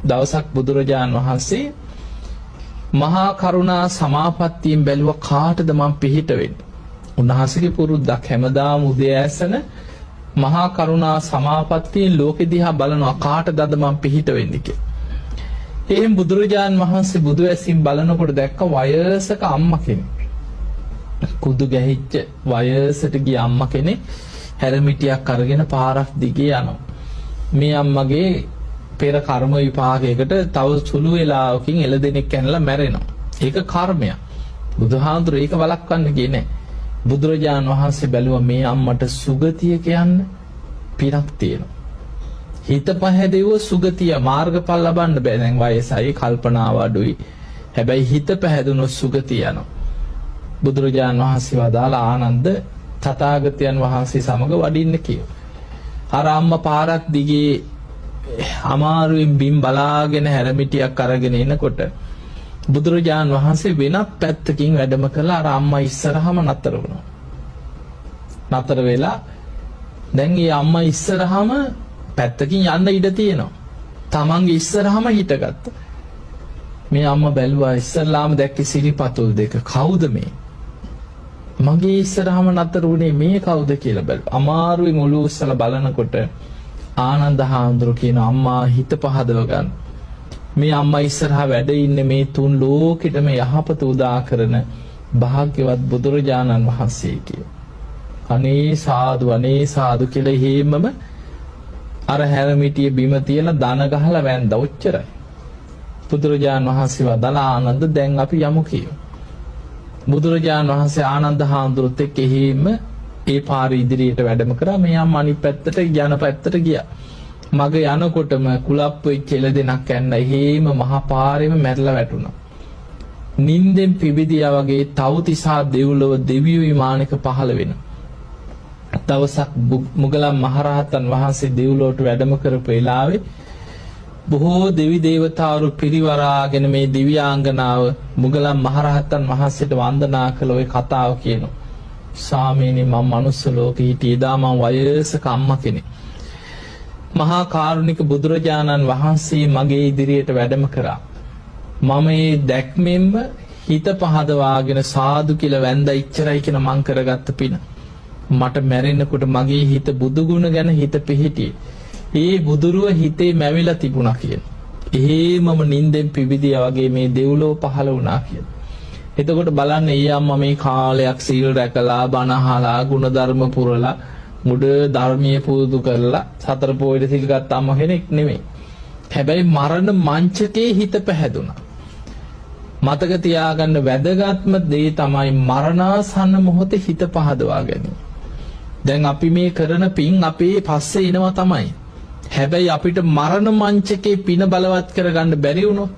දවසක් බුදුරජාන් වහන්සේ මහා කරුණා සමාපත්තියෙන් බැලුව කාටද මං පිහිට වෙන්නේ? උන්වහන්සේගේ පුරුද්දක් හැමදාම උදෑසන මහා කරුණා සමාපත්තියෙන් ලෝකෙ දිහා බලනවා කාටද අද මං පිහිට වෙන්නේ කියලා. එහෙන් බුදුරජාන් වහන්සේ බුදු ඇසින් බලනකොට දැක්ක වයසක අම්මා කෙනෙක්. කුදු ගැහිච්ච වයසට ගිය අම්මා කෙනෙක් හැරමිටියක් අරගෙන පාරක් දිගේ යනවා. මේ අම්මගේ පෙර කර්ම විපාකයකට තව සුළු වෙලාවකින් එළදෙනෙක් කැනලා මැරෙනවා. ඒක කර්මයක්. බුදුහාමුදුරුවෝ ඒක වළක්වන්න ගියේ නෑ. බුදුරජාන් වහන්සේ බැලුවා මේ අම්මට සුගතිය කියන්න පිනක් තියෙනවා. හිත පැහැදෙව්ව සුගතිය මාර්ගඵල ලබන්න බෑ. දැන් වයසයි කල්පනාව අඩුයි. හැබැයි හිත පැහැදුනොත් සුගතිය යනවා. බුදුරජාන් වහන්සේ වදාළ ආනන්ද තථාගතයන් වහන්සේ සමග වඩින්න කියෝ. අර අම්මා පාරක් දිගේ අමාරුවෙන් බිම් බලාගෙන හැරමිටියක් අරගෙන එනකොට බුදුරජාන් වහන්සේ වෙනත් පැත්තකින් වැඩම කළා. අර අම්මා ඉස්සරහම නතර වුණා. නතර වෙලා දැන් ඒ අම්මා ඉස්සරහම පැත්තකින් යන්න ඉඩ තියෙනවා. තමන්ගේ ඉස්සරහම හිටගත්තා. මේ අම්මා බැලුවා ඉස්සරලාම දැක්කේ සිරිපතුල් දෙක. කවුද මේ? මගේ ඉස්සරහම නතර වුණේ මේ කවුද කියලා බැලුවා. අමාරුවෙන් ඔළුව උස්සලා බලනකොට ආනන්ද හාමුදුරු කියන අම්මා හිත පහදව ගන්න. මේ අම්මා ඉස්සරහා වැඩ ඉන්නේ මේ තුන් ලෝකෙටම යහපත උදා කරන භාග්‍යවත් බුදුරජාණන් වහන්සේ කිය. අනේ සාදු අනේ සාදු කියලා හේමම අර හැරමිටිය බිම තියලා දන ගහලා වැන්දා. ඔච්චරයි. බුදුරජාණන් වහන්සේ වදාළ ආනන්ද දැන් අපි යමු කියෝ. බුදුරජාණන් වහන්සේ ආනන්ද හාමුදුරුවොත් එක්ක එහෙම ඒ පාර ඉදිරියට වැඩම කරා. මේ අම්මා අනිත් පැත්තට යන පැත්තට ගියා. මග යනකොටම කුලප්පු වෙච්ච එළදෙනක් ඇන්න එහෙම මහා පාරේම මැරලා වැටුණා. නින්දෙන් පිබිදියා වගේ තව්තිසා දෙව්ලොව දෙවියෝ විමානක පහළ වෙනවා. දවසක් මුගලන් මහරහතන් වහන්සේ දෙව්ලොවට වැඩම කරපු වෙලාවේ බොහෝ දෙවි දේවතාවරු පිරිවරාගෙන මේ දිව්‍යාංගනාව මුගලන් මහරහතන් වහන්සේට වන්දනා කළ ওই කතාව කියනවා. ස්වාමීනි මම මනුස්ස ලෝකෙ හිටියේ එදා මං වයසක අම්මා කෙනෙක්. මහා කාරුණික බුදුරජාණන් වහන්සේ මගේ ඉදිරියට වැඩම කරා. මම මේ දැක්මෙන්ම හිත පහදවාගෙන සාදු කියලා වැන්දා ඉච්චරයි කියන මං කරගත්ත පින. මට මැරෙනකොට මගේ හිත බුදුගුණ ගැන හිත පිහිටියේ. ඒ බුදුරුව හිතේ මැවිලා තිබුණා කියන. එහෙමම නින්දෙන් පිබිදියා වගේ මේ දෙව්ලොව පහළ වුණා කියන. එතකොට බලන්න ඒ අම්මා මේ කාලයක් සීල් රැකලා බණ අහලා ගුණධර්ම පුරලා මුඩ ධර්මයේ පුරුදු කරලා සතර පොයේට සිල් ගත්ත අම්මා කෙනෙක් නෙමෙයි. හැබැයි මරණ මංචකේ හිත පැහැදුනා. මතක තියාගන්න වැදගත්ම දේ තමයි මරණාසන්න මොහොතේ හිත පහදවා ගැනීම. දැන් අපි මේ කරන පින් අපේ පස්සේ එනවා තමයි. හැබැයි අපිට මරණ මංචකේ පින බලවත් කරගන්න බැරි වුණොත්